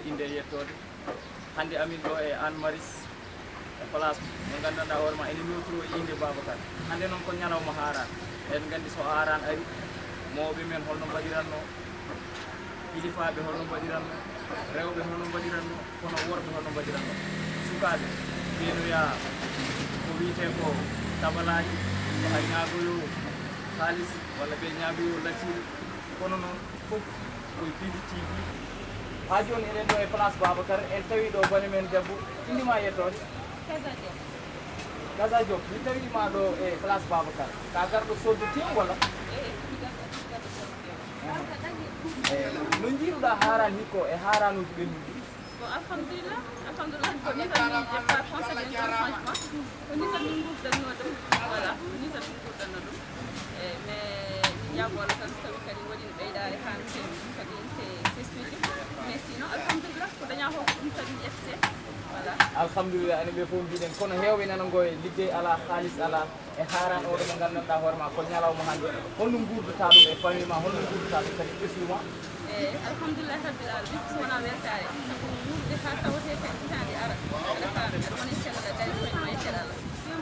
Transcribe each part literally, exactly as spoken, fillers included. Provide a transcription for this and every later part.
Innde e yettoode. Hannde amin ɗo e Hann Maristes, e place mo nganndanɗaa hoore ma ene newtiro e innde Babacar. Hannde noon ko ñalawma haaraan. Eɗen nganndi so haaraan ari, mawɓe men holno mbaɗiranno, kilifaaɓe holno mbaɗiranno, rewɓe holno mbaɗiranno, kono worɓe holno mbaɗiranno. Sukaaɓe, ɓe no yaha ko wiyetee ko tabalaaji, ko hay ñaagoyo kaalis, walla ɓe ñaagoyo lacciri. Kono noon, fof koye Pindi T V. Haa jooni eɗen ɗo e place Babacar, en tawi ɗo bone men debbo, inde ma e yettoode? Kaza Diop. Kaza Diop, min tawi ma ɗo e place Babacar. Ka garɗo sodde tew walla? Eey, mi garɗo, mi garɗo sodde tew. Eey, no njiiruɗaa haaraan hikka e haaraanuuji ɓennuɗi? Bon, alhamdulillah, alhamdulillah, ko ni tan min ƴetta conseil de grand changement. Ko ni tan min nguurdanno ɗum. Voilà, ko ni tan min nguurdanno ɗum. E, mais min ñaago Allah tan so tawi kadi waɗi no ɓeydaare haa no feewi ɗum kadi, c'est, c'est sûr. Mais sinon, alhamdulillah, ko dañaa ko ko ɗum tan mi ƴettete. Voilà. Alhamdulillah, enen ɓe fof mbiɗen, kono heewɓe nana ngo e liggey alaa, kaalis alaa, e haaraan oɗo mo nganndanɗaa hoore ma ko ñalawma hannde. Holno nguurdataa ɗum e famille ma, holno nguurdataa ɗum kadi e ɓesngu ma? Eey, alhamdulillahi rabbil alamin, so wonaa weltaare. Sabu wuurde haa tawetee kadi hitaande ara. Aɗa faami, aɗa woni e cellal, aɗa dañi koye ma e cellal.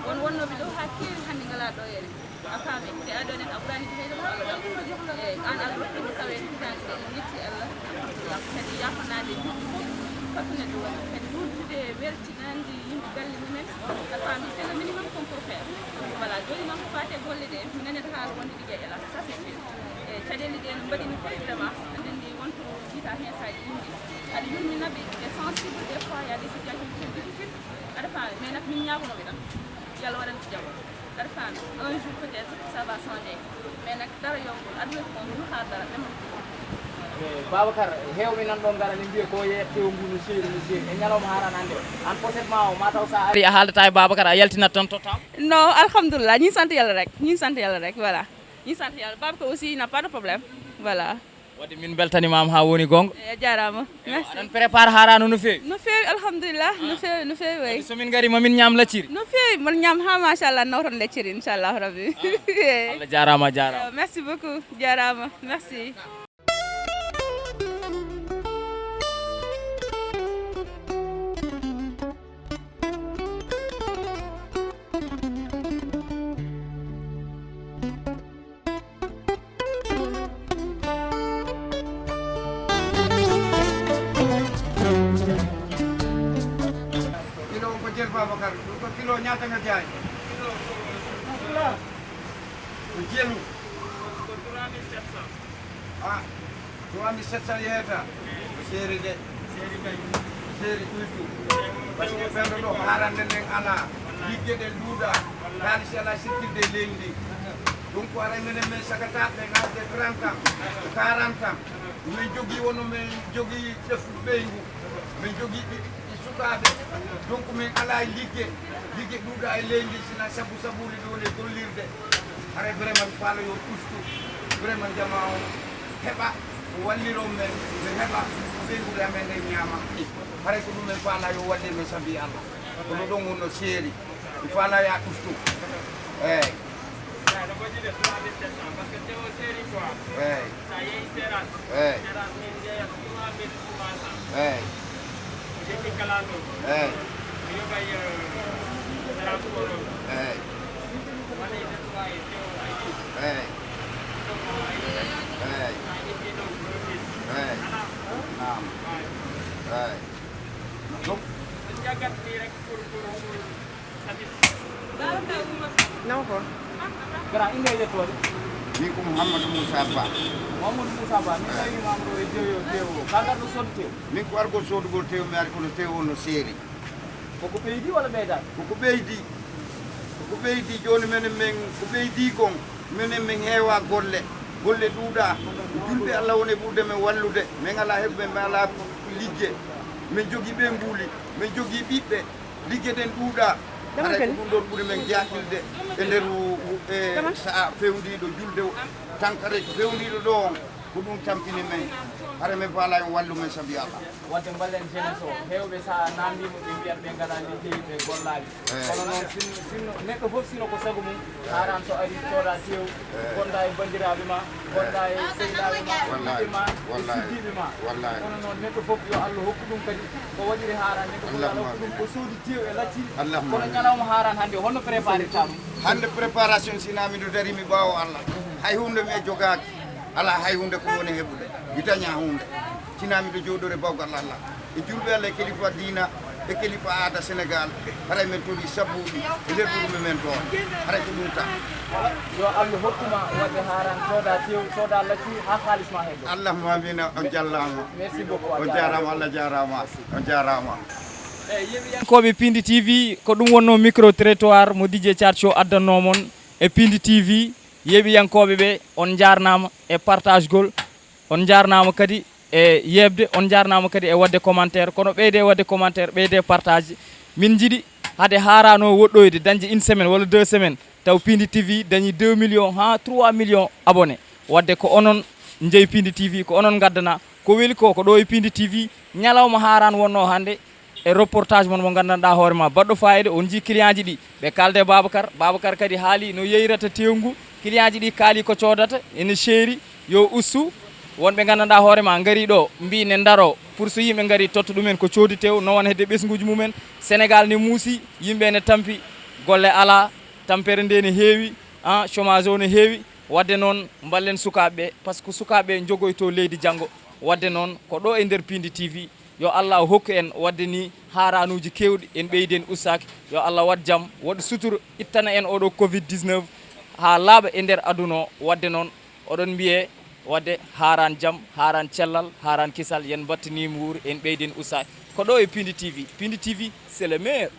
Won wonnooɓe ɗo haa keewi hannde ngalaa ɗo yere. A faami, te aɗa ɗo nen a ɓuraani ko heyde ko Allah ɗo. Eey, aan Allah rokki ɗum tawee hitaande nde, en yetti Allah. Alhamdulillah, kadi yaafanaade juɗɗi fof, fatu neɗɗo waɗi. Kadi wuurdude welti Nandi yimɓe galle mumen, a faami, c'est le minimum qu'on peut faire. Voilà, jooni noon ko faati e golle ɗe, mi nanii haala wonde liggey alaa, ça c'est sûr. E caɗeele ɗe no mbaɗi no feewi vraiment, aɗa anndi won ko jiita heen so a yimɓe. Aɗa yurmina ɓe, c'est sensible, des fois, il y a des situations qui sont difficiles. Aɗa faami, mais nak min ñaagonooɓe tan, yo Allah waɗan ko jaɓa. Aɗa faami, un jour peut-être, ça va changer. Mais nak dara yombul, aduna ko moom lu xaar dara, demal. E, Babacar, heewɓe nan ɗo ngara ne mbiya ko yeeyat tew ngu no seeri, no seeri. E ñalawma haaraan hannde o, aan poset ma o, ma taw so a ari a haaldataa e Babacar, a yaltinat tan totta mo? Non, alhamdulillah, ñi sant Yàlla rek, ñi sant Yàlla rek, voilà. Ñi sant Yàlla. Babacar aussi, il n'a pas de problème. Voilà. Wadde min mbeltanimaama haa woni goonga. Eey, a jaaraama. Merci. Aɗa prépare haaraan o no feewi? No feewi, alhamdulillah. No feewi, no feewi, wayi. Wadde so min ngari ma min ñaam lacciri? No feewi, mon ñaam haa machallah, nawton lacciri, inchallahu rabbi. Eey. Allah jaaraama, a jaaraama. Eey, merci beaucoup, jaaraama, merci. Kilo on ko Jel Babacar, ɗum ko kilo ñaata nga jaay? Ko jelu. Ah, trois mille sept cents yeeta. Seeri de. Seeri toujours. Parce que ɓen ɗo haarande nden alaa. Ligge ɗen ɗuuɗaa. Kaalisi alaa sirkirde e leydi ndi. Donc, aray menen men sagataaɓe ɓe ngarde trente ans, quarante ans. Min jogii, wono min jogii tefu ɓeyngu. Min jogii ɓiɓɓe sukaaɓe. Donc, min alaa e ligge. Ligge ɗuuɗaa e leydi, sina sabu sabuuli ɗo woni gollirde. Haray vraiment mi faala yo ustu. Vraiment jamaa on heɓa ko walliron men, min heɓa ko ɓeynguure amen nden ñaama. Haray ko ɗum min faala yo wallir men sabi Allah. Kono ɗon wonno seeri. Mi faala ya ustu. Eey. Eey, no moƴƴi de, trois mille sept cents, parce que tew o seeri quoi. Eey. So a yehi Seras, eey, Seras min jeeya ko trois mille trois cents. Eey. Ko ƴetti kalandoo. Eey. Mi yoɓay, eh, transport o. Eey. Walla e nettoyé tew o a yii. Eey. Tew o a yii. Eey. So a ƴetti ɗon, profit. Eey. Alaa. Naam. Eey. Eey. Donc, en jaggat ni rek pour, pour, pour. Non ko. Gara, innde e yettoode? Min ko Mouhamadou Moussa Ba. Mouhamadou Moussa Ba, min tawi maama ɗo e jeeyo tew o. Ka ngarɗo sodde tew? Min ko argol soodugol tew, mi ari kono tew o no seeri. Koko ɓeydi walla ɓeydaaki? Koko ɓeydi. Koko ɓeydi. Jooni menen men ko ɓeydi kon. Menen men heewa golle. Golle ɗuuɗaa. Julɓe Allah woni ɓurde men wallude. Men alaa heɓɓe, men alaa ligge. Men jogii ɓeynguuli. Men jogii ɓiɓɓe. Ligge ɗen ɗuuɗaa. Haray ko ɗum ɗon ɓuri men jaakilde e nder, e sa'a fewndiiɗo julde o, tankare fewndiiɗo ɗo on, ko ɗum tampini men. Hare men faala en wallu men sabi Allah. Wadde mballen jeunesse o, heewɓe so a naamndiima ɓe mbiyat ɓe ngalaa liggey, ɓe gollaali. Kono noon sinno sinno neɗɗo fof sino ko sago mum, haaran so ari cooda teew, ngonda e banndiraaɓe ma, ngonda e sehilaaɓe ma, ɓiɓɓe ma, e siddiiɓe ma. Kono noon neɗɗo fof yo Allah hokku ɗum kadi ko waɗiri haaran, neɗɗo fof yo Allah hokku ɗum ko soodi teew e lacci. Kono ñalawma haaran hannde holno préparirta ɗum? Hannde préparation sina miɗo dari mi ɓaawo Allah, hay huunde mi e jogaaki. Alaa hay huunde ko woni heɓude, mi daña huunde. Sinaa miɗo jooɗore bawgal Allah e julɓe Allah e kelifa diina e kelifa aada Senegaal, haray men torii sabbuuji e nder ɓurmi men toon, haray ko ɗum tan. Yo Allah hokku ma waɗde haaran, cooda teew, cooda laccu haa kaalis ma heddo. Allahumma amiin, on jallaama. Merci beaucoup. On jaaraama, Allah jaaraama, on jaaraama. Yeeɓiyankooɓe Pindi T V, ko ɗum wonnoo micro trottoir mo D J Thiat Show addannoo mon e Pindi T V. Yeeɓiyankooɓe ɓe, on njaarnaama e partage gol, on njaarnaama kadi e yeeɓde, on njaarnaama kadi e waɗde commentaire. Kono ɓeyde waɗde commentaire, ɓeyde partage. Min njiɗi hade haarano woɗɗoyde, dañde une semaine walla deux semaines, taw Pindi T V dañi deux millions haa trois millions abonnés. Waɗde ko onon njeyi Pindi T V, ko onon ngaddana. Ko weli ko, ko ɗo e Pindi T V, ñalawma haaran wonnoo hannde e reportage mon mo nganndanɗaa hoore ma baɗɗo fayida. On njii client ji ɗi, ɓe kaalda e Babacar, Babacar kadi haali no yeyrata teewngu. Client ji ɗi kaali ko coodata, ene seeri, yo ustu. Wonɓe nganndanɗaa hoore ma ngari ɗo, mbii ne ndaro pour so yimɓe ngari totta ɗumen ko coodi teew, no wona hedde ɓesnguuji mumen. Senegaal ne muusi, yimɓe ne tampi, golle alaa, tampere nde ne heewi, ah, chômage o ne heewi. Waɗde noon mballen sukaaɓe ɓe, par ce que sukaaɓe ɓe njogoyto leydi janngo. Waɗde noon ko ɗo e nder Pindi T V, yo Allah hokku en waɗde ni haaranuuji keewɗi, en ɓeydi en ustaaki. Yo Allah waɗ jam, waɗ sutura, ittana en oɗo covid dix-neuf haa laaɓa e nder aduna o. Waɗde noon oɗon mbiyee waɗde haaran jam, haaran cellal, haaran kisal, yen mbattani mo wuuri, en ɓeydi en ustaaki. Ko ɗo e Pindi T V. Pindi T V, c'est le meilleur.